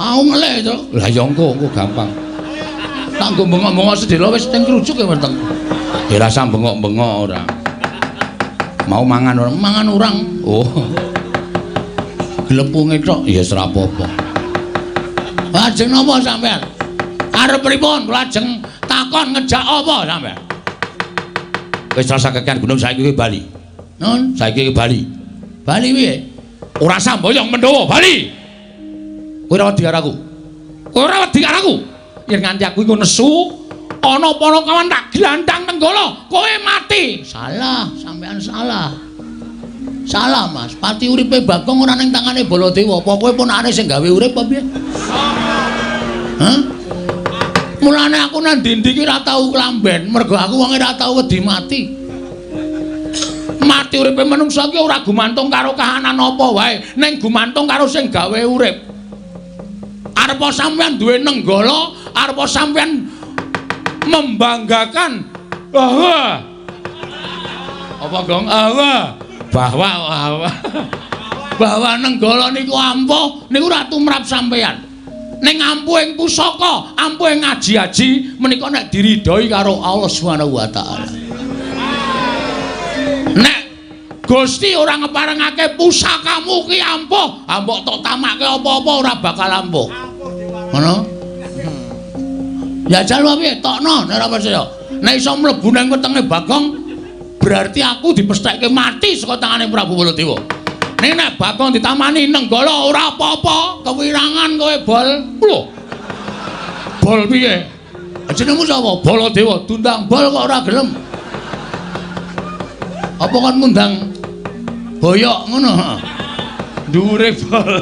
Aku ngelih to. Lah ya engko engko gampang. Tak nggo bengok-bengok sedhela wis teng krujuk ya weteng. Ya rasa bengok-bengok ora. Mau mangan ora? Mangan urang. Oh. Glepunge tok. Ya wis ora apa-apa. Lajeng napa sampean? Arep pripun? Kula ajeng takon ngejak apa sampean? Wis rasa kekean gunung saiki kowe bali. Nun, saiki kowe bali. Bali piye? Ora samboyong Pandhawa, bali. Kowe ora wedi karo aku. Kowe ora wedi karo aku. Yen nganti aku iku nesu, ana Panakawan tak glandang Nenggala, kowe mati. Salah, sampean salah. Salah, Mas. Pati uripe Bagong ora ning tangane Baladewa. Apa kowe ponakane sing gawe urip apa piye? Hah? Mulane aku nang ndi-ndi iki ora tau klamben, mergo aku wonge ora tau wedi mati. Mati uripe manungsa iki ora gumantung karo kahanan apa wae, ning gumantung karo sing gawe urip. Arepa sampean duwe Nenggala, arepa sampean membanggakan bahwa apa gong bahwa bahwa bahwa Nenggala niku ampuh niku ora tumrap sampean. Ning ampuhing pusaka, ampuhing aji-aji menika nek diridhoi karo Allah Subhanahu wa taala. Nek Gusti ora ngeparengake pusakamu ki ampuh, mbok tok tamake apa-apa ora bakal ampuh. Ngono? Ya jal piye tokno nek ora percaya. Nek iso mlebu nang wetenge Bagong, berarti aku dipestheke mati saka tangane Prabu Baladewa. Ning nek Bagong ditamani Nenggala ora apa-apa, kewirangan kowe bol. Lho. Bol piye? Jenengmu sapa? Baladewa. Diundang bol kok ora gelem. Apa kon ngundang boyok ngono? Dhuwure bol.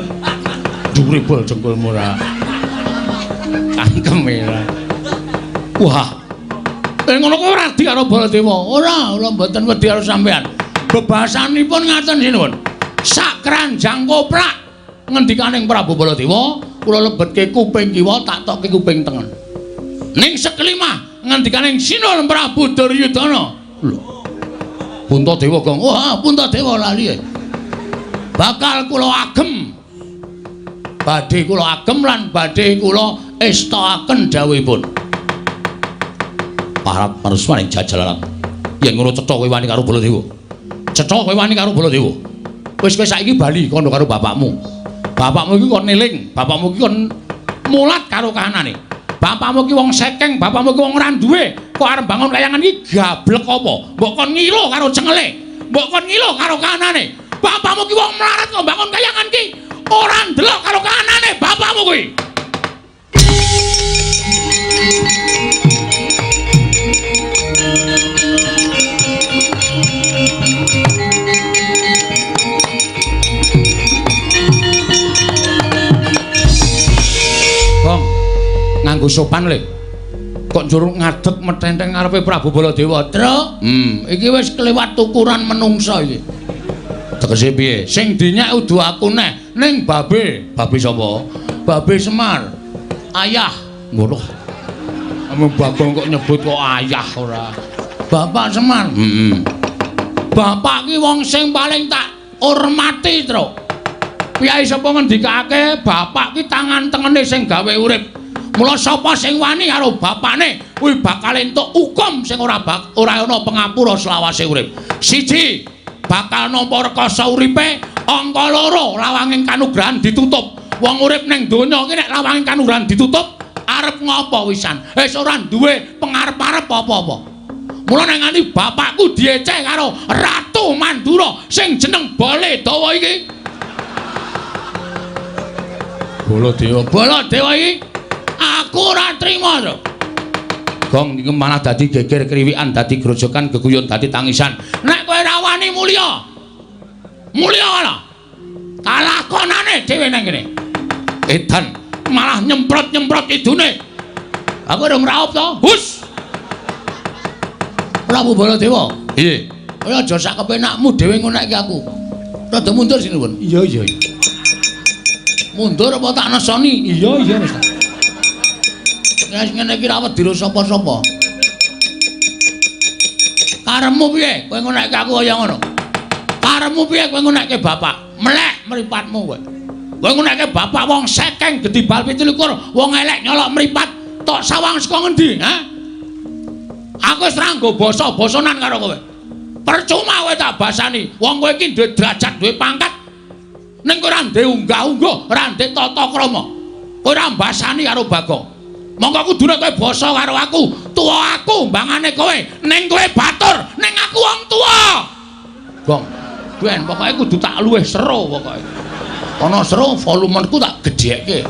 Dhuwure bol jengkulmu ora. Cangkeme ora. Wah. Ngono kok ora wedi karo Baladewa. Ora, kula mboten wedi karo sampean. Bebasanipun ngaten sinuwun. Sak keranjang koplak ngendikaning Prabu Baladewa, kula lebetke kuping kiwa tak tokke kuping tengen. Ning sekelimah ngendikaning sinuwun Prabu Duryudana. Lho. Puntadewa Gong. Wah, Puntadewa lali. Bakal kula agem. Badhe kula agem lan badhe kula estokaken dawuhipun. Parat maruswaning jajalarat. Yen ngono cetha kowe wani karo Baladewa. Cetha kowe wani karo Baladewa. Wis kowe saiki bali kono karo bapakmu. Bapakmu iki kon eling, bapakmu iki kon mulat karo kahanane. Bapakmu iki wong sekeng, bapakmu iki wong ora duwe. Kok arep bangun kayangan iki gablek apa? Mbok kon ngilo karo cengele. Mbok kon ngilo karo kahanane. Bapakmu iki wong melarat kok bangun kayangan iki ora ndelok karo kahanane bapakmu kuwi. Gong, nganggo sopan le. Kok njur ngadeg metenteng ngarepe Prabu Baladewa. Truk, iki wis kelewat ukuran menungsa iki. Tegese piye? Sing dinyek udu aku neh ning babe. Babe sapa? Babe Semar. Ayah. Ngono. Amung Bagong kok nyebut kok ayah ora. Bapak Semar. Heeh. Bapak ki wong sing paling tak hormati, Truk. Piyai sapa ngendikake bapak ki tangan tengene sing gawe urip. Mula sapa sing wani karo bapane kuwi bakal entuk hukum sing ora ora ana pengapura selawase urip. Siji, bakal nampa rekasa uripe, angka loro lawanging kanugrahan ditutup. Wong urip ning donya iki nek lawanging kanugrahan ditutup, arep ngopo wisan? Wis ora duwe pengarep-arep apa-apa. Mula nek nganti bapakku dieceh karo Ratu Mandura sing jeneng Baladewa iki. Baladewa, Baladewa iki aku ora trima to. Gong iki malah dadi geger kriwikan, dadi grojokan, geguyon, dadi tangisan. Nek kowe ora wani mulya. Mulya ana. Kalakonane dhewe nang kene. Edan malah nyemprot-nyemprot idune. Aku urung raup to. Hus. Prabu Baladewa. Piye? Kowe aja sak kepenakmu dhewe ngono iki aku. Rada mundur sinuwun. Iya iya. Mundur apa tak nesoni? Iya iya wis. Wis ngene iki ra wedi sapa-sapa. Karepmu piye? Kowe ngono iki aku kaya ngono. Karepmu piye kowe ngunekke bapak? Melek mripatmu kowe. Kowe ngunekke bapak wong sekeng gedhi bal 27, wong elek nyolok mripat, tok sawang saka ngendi, ha? Aku wis ra nggo basa-basanan karo kowe. Percuma kowe tak basani. Wong kowe iki duwe derajat, duwe pangkat. Ning kowe ora duwe unggah-ungguh, ora duwe tata krama. Kowe ora mbasani karo Bagong. Monggo kudune kowe basa karo aku, tuwa aku mbangane kowe, ning kowe batur, ning aku wong tuwa. Gong, ben pokoke kudu tak luwih seru pokoke. Ana seru volumeku tak gedhekke.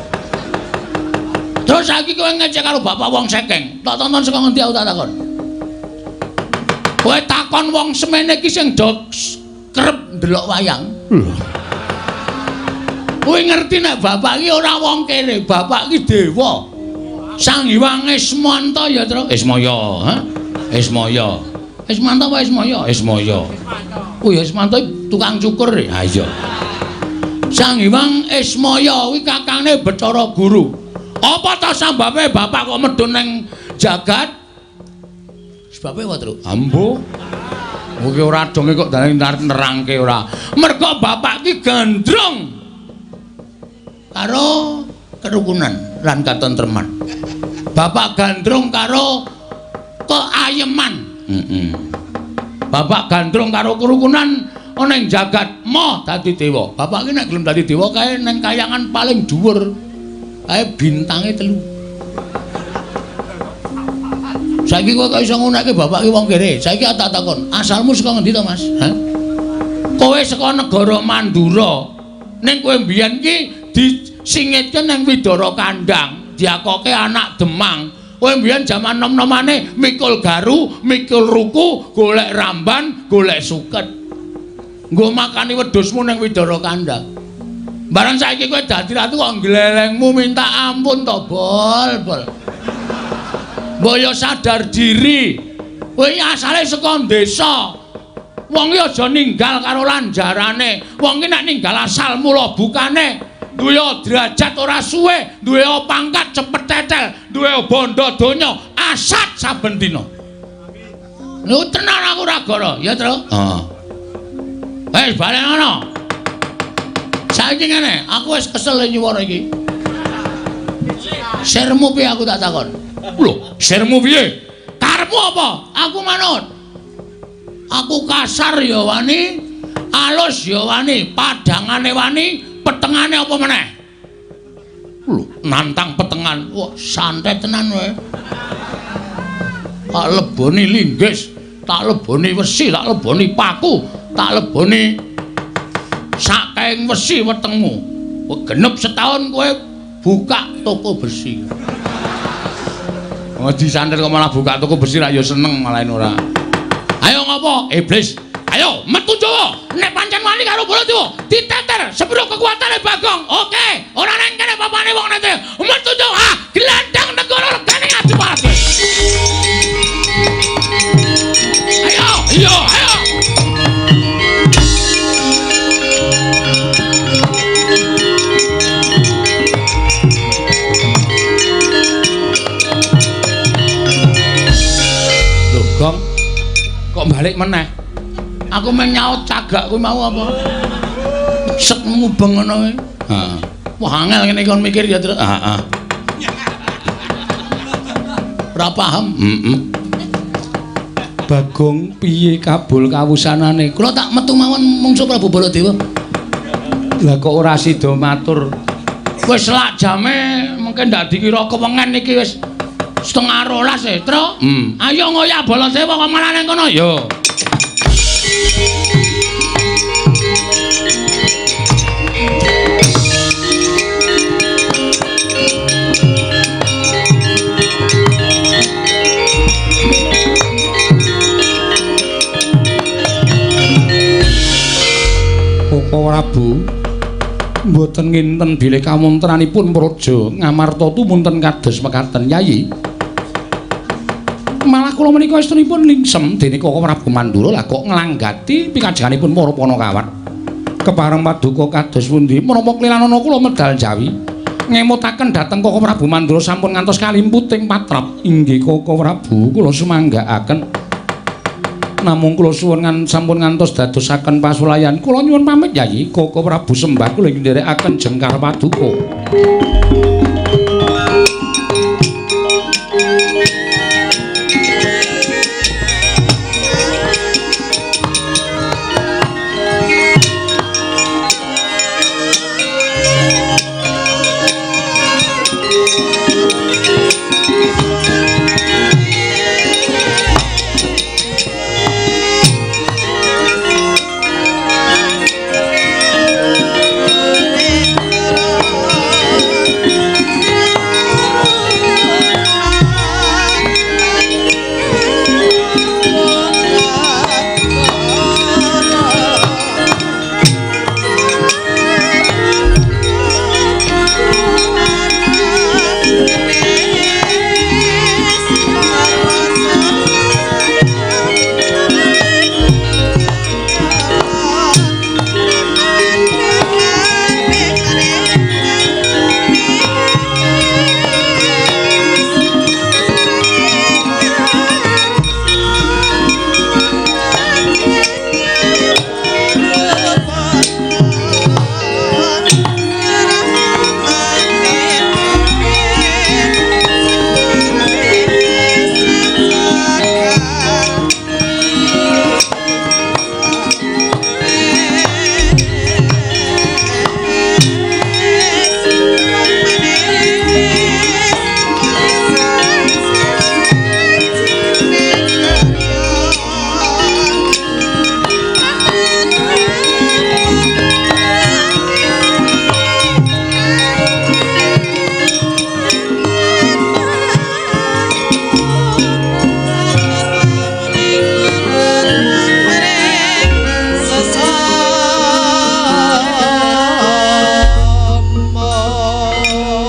Terus saiki kowe ngecek karo bapak wong sekeng, tak tonton saka ngendi aku tak takon. Kowe takon wong semene iki sing do kerep ndelok wayang. Lho. Kowe ngerti nek bapak iki ora wong kere, bapak iki dewa. Sang Hyang Ismanta ya, Tru. Ismaya, ha? Ismaya. Ismanta apa Ismaya? Ismaya. Oh ya Ismanta tukang cukur. Ha iya. Sang Hyang Ismaya kuwi kakangne Bathara Guru. Apa ta sambabe bapak kok medhun ning jagat? Sebabe apa, Tru? Ambo. Kuwi ora donge kok dalane nerangke ora. Mergo bapak ki gandrung karo kerukunan lan katentreman. Bapak gandrung karo keayeman. Bapak gandrung karo kerukunan ana ing jagat moh dadi dewa. Bapak ki nek gelem dadi dewa kae ning kayangan paling dhuwur. Kae bintange 3. Saiki kowe kok iso ngunekke bapak ki wong kere. Saiki tak takon, asalmu saka ngendi to, Mas? Hah? Kowe saka negara Mandura. Ning kowe mbiyen ki disingitke nang Widara Kandang, diakoke anak Demang. Kowe mbiyen jaman nom-nomane mikul garu, mikul ruku, golek ramban, golek suket. Nggo makani wedhusmu nang Widara Kandang. Bareng saiki kowe dadi ratu kok glelengmu minta ampun to, Bol, Bol. Mbok yo sadar diri. Kowe asale saka desa. Wong iki aja ninggal karo lanjarane. Wong iki nek ninggal asal mula bukane duwe derajat ora suwe, duwe pangkat cepet tetel, duwe bondo donya asat saben dina. Lho tenan aku ora goro, ya, Tru? Heeh. Wis balen ngono. Saiki ngene, aku wis kesel nyuwara iki. Sirmu piye aku tak takon? Lho, sirmu piye? Karepmu apa? Aku manut. Aku kasar ya wani, alus ya wani, padangane wani, petengane apa meneh? Lho, nantang petengan. Wah, santai tenan kowe. Tak leboni linggis, tak leboni wesi, tak leboni paku, tak leboni sakaing wesi wetengmu. Kowe genep setahun kowe buka toko besi. Oh, disantet kok malah buka toko besi ra ya seneng malah ora. Ayo ngopo? Iblis. Ayo metu Jawa. Nek pancen wani karo Baladewa, diteter sepiro kekuatane Bagong. Oke, ora nang kene papane wong nete. Metu Jawa, ah, glandang negara regane Adipati. Ayo, iya, ayo. Lho, Gong. Kok balik meneh? Aku meng nyaut cagak kuwi mau apa? Sek mubeng ngono kuwi. Heeh. Wah, angel ngene kon mikir ya, Tru. Heeh. Ora paham. Heeh. Bagong piye kabul kawusanane? Kula tak metu mawon mungsu Prabu Baladewa. Lah kok ora sida matur? Wis lak jame mungkin ndak dikira kewengen iki wis 11:30 e, Tru. Ayo ngoyak Baladewa kok malah nang kono. Yo. Koko Prabu mboten nginten bilih kawontenanipun praja Ngamarta tumunten kados mekaten Yayi. Malah kula menika estunipun lingsem dene Koko Prabu Mandura lah kok nglanggati pikajenganipun para Panakawan. Kepareng paduka kados pundi menapa klilanana kula medal Jawi ngemutaken dhateng Koko Prabu Mandura sampun ngantos kalimputing patrap. Inggih Koko Prabu kula sumanggaaken. Namung kula suwun sampun ngantos dadosaken pasulayan. Kula nyuwun pamit Yayi, Koko Prabu sembah kula ing nderekaken jengkar paduka.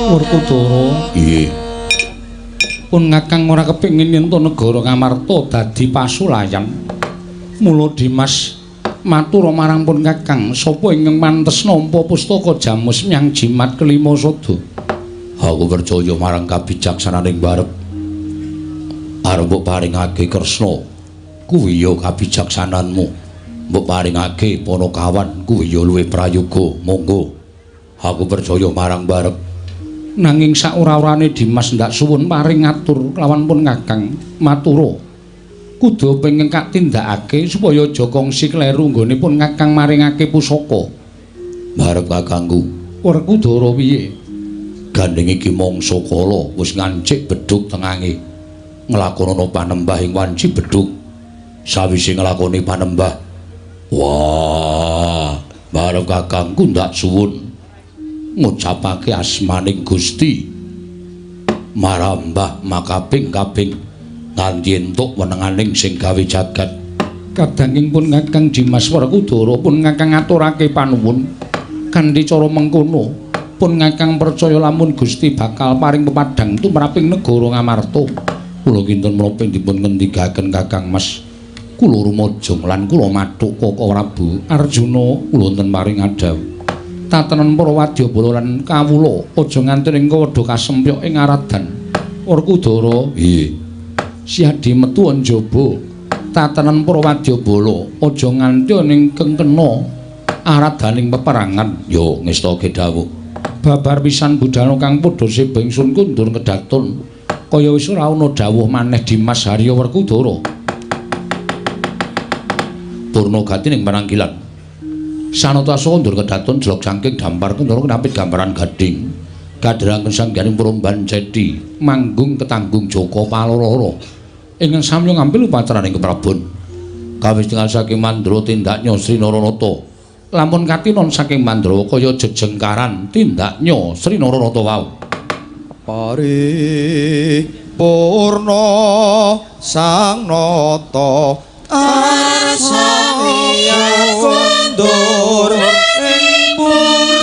Werkudara. Nggih. Pun Kakang ora kepengin yen to negara Ngamarta dadi pasulayan. Mula Dimas matur marang pun Kakang, sapa ingkang pantes nampa pustaka Jamus Myang Jimat Kelima Sada. Aku percaya marang kabijaksananing barep. Arep mbok paringake Kresna kuwi ya kabijaksananmu. Mbok paringake Panakawan kuwi ya luwih prayoga. Monggo. Aku percaya marang barep. Nanging saora-orane Dimas ndak suwun paring ngatur lawan pun Kakang matura. Kudu pengin katindakake supaya aja kongsi kleru nggone pun Kakang maringake pusaka. Barep Kakangku. Werkudara piye? Gandeng iki mangsa kala wis ngancik bedhug tengange. Nglakonana panembah ing wanci bedhug. Sawise nglakoni panembah, wah, barep Kakangku ndak suwun ngucapake asmaning Gusti marambah makaping-kaping nganti entuk wenenganing sing gawe jagat. Kadanging pun Kakang Dimas Werkudara pun Kakang ngaturake panuwun kanthi cara mengkono pun Kakang percaya lamun Gusti bakal paring pepadhang tumraping negara Ngamarta. Kula kinten menapa dipun ngendikaken Kakang Mas? Kula rumajang lan kula mathuk Koko Prabu Arjuna kula wonten paring adhawuh. Tatenan para wadyabala lan kawula aja nganti ing kawadha kasempyok ing aradan. Werkudara. Nggih. Siadi metu njaba. Tatenan para wadyabala aja nganti ning kengkena aradaning peperangan. Yo ngestake dawuh. Babar pisan budhana kang padha seba ingsun kundur kedaton. Kaya wis ora ana dawuh maneh Dimas Harya Werkudara. Purna gati ning panangkilan. Sanata asawa ndur kedaton jelok saking dampar kendara kenapit gambaran gading. Kaderangken sangganing Promban Ceti manggung ketanggung Joko Paloro. Ingkang samya ngampil upacaraning keprabon. Kawis tingal saking Mandra tindaknya Sri Naranata. Lamun katinon saking Mandra kaya jejengkaran tindaknya Sri Naranata wau. Paripurna Sang Nata arsa kondur ing.